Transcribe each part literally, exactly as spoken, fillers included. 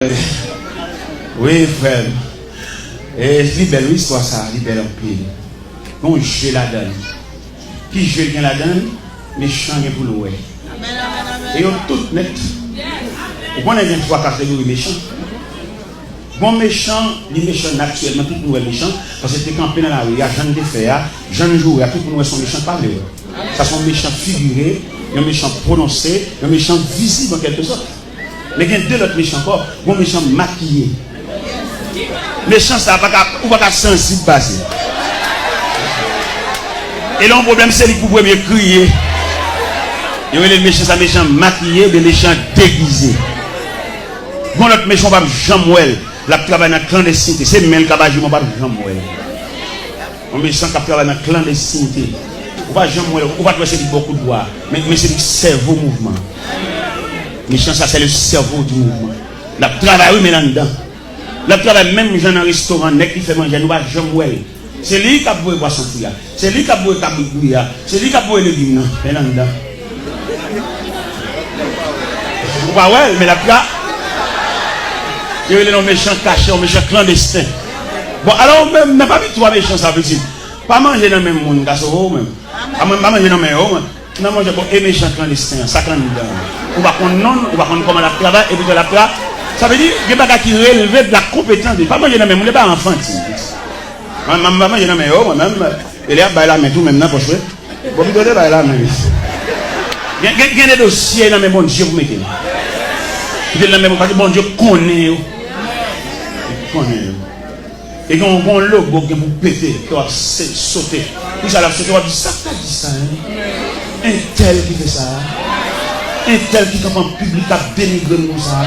Wi, frè m. E, li bèl, wi, istwa sa a, li bèl anpil. Gen yon je ladan l. Ki je l gen ladan l? Mechan gen pou l wè. E yo tout nèt. Ou konnen gen twa kategori mechan. Gon mechan, li mechan natirèlman, tout moun wè l mechan, paske l te kanpe nan lari a, jan l te fè a, jan l joure a, tout moun wè se yon mechan, pa vle wè. Sa se yon mechan figire, yon mechan pwononse, yon mechan vizib an kèlke sòt. Men gen de lòt mechan ankò, gon mechan makiye. Mechan sa pa ka, ou pa ka sansib pase. E lè yon pwoblèm, se li k pou premye kriye. Yo rele l mechan sa, mechan makiye, oubyen mechan degize. Gon lòt mechan, w p ap janm wè l. L ap travay nan klandestinite. Se men l k ap aji, men w p ap janm wè l. Yon mechan k ap travay nan klandestinite. Ou pa janm wè l, ou pa t wè se li k ba w kout bwa. Men, men se li k sèvo mouvman. Mechan sa, c'est le cerveau du mouvement. L ap travay, wi, men l anndan. L ap travay menm jan nan restoran, nèg ki fè manje a, nou pa janm wè l. Se li k ap voye pwason fri a. Se li k ap voye kabrit griye a. Se li k ap voye legim nan. Men l anndan. Ou pa wè l, men l ap tra-, yo rele l yon mechan kache, yon mechan klandesten. Bon, alò, ou menm, men pami twa mechan sa, pitit, pa manje nan menm moun, ka sove w menm. Pa man-, pa manje nan men yo, mwen. Nan manje, bon, e mechan klandesten an, sa k anndan an. Ou pa konn non l, ou pa konn kòman l ap travay, epi tou l ap tra-, sa vle di, gen bagay ki releve de la konpetans, pa manje nan men moun, e pa anfantil. Mwen, mwen, mwen manje nan men yo, mwen menm, e lè y ap bay lamen tou, menm nan pòch, wi. Bon, pito te bay lamen, wi. Gen, gen, gen de dosye nan men Bondye pou mete l. Kite l nan men Bondye, paske Bondye konnen yo. Li konnen yo. E gen yon, gen yon logo k gen pou pete, ke w ap se-, sote. Pou sa l ap sote, w ap di, "Sa k ta di sa, en? Entèl ki fè sa a? Entèl ki kanpe an piblik k ap denigre m konsa a?"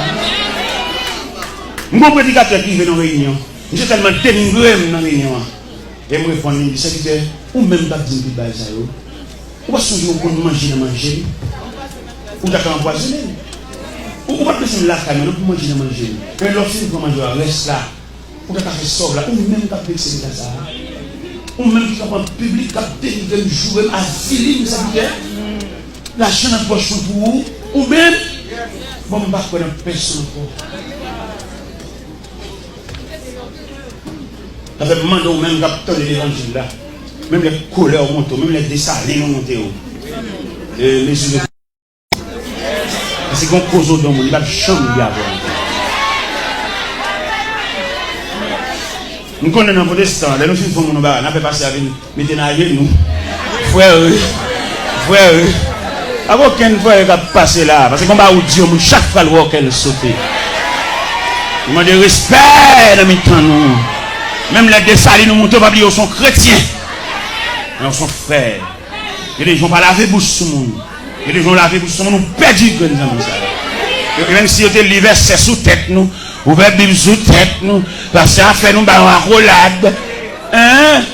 M gen yon predikatè ki rive nan reyinyon. Misye tèlman denigre m nan reyinyon an. E m reponn li, m di, "Sèvitè, ou menm k ap di m tout bagay sa yo, ou pa sonje ou konn manje nan manje m? Ou ta ka anpwazonnen m. Ou, ou pa t bezwen lakay mwen non pou manje nan manje m. Men lè w fin pran manje a, rès la, ou ta ka fè sa w vle a. Ou menm k ap vekse m konsa a. Ou menm ki kanpe an piblik, k ap denigre m, joure m, avili m, sèvitè. Lajan nan pòch mwen pou ou, ou menm. Bon, m pa kwè nan pèsonn ankò." Sa fè m mande w menm k ap tande levanjil la, menm lè kolè w monte w, menm lè Desalin w monte w, e, mezire. Paske gen yon koze w di yon moun, li p ap janm di avè w ankò. M konnen nan pwotestan, lè nou fin fè yon moun yon bagay, n ap fè pastè a vin mete n ajenou. Frè, wi. Frè, wi. Pa gen okenn frè k ap pase la a, paske konba ou di yon moun, chak fwa l wè w, kè l sote. Li mande respè nan mitan nou. Menm lè Desalin ou monte, w pa bliye w se yon kretyen. Men w se yon frè. Gen de jan w pa lave bouch sou moun. Gen de jan w lave bouch sou moun, ou pèdi grenn zanmi sa. E, e menm si yo te li vèsè sou tèt nou, ouvè Bib sou tèt nou, pastè a fè nou ba yon akolad. Hein?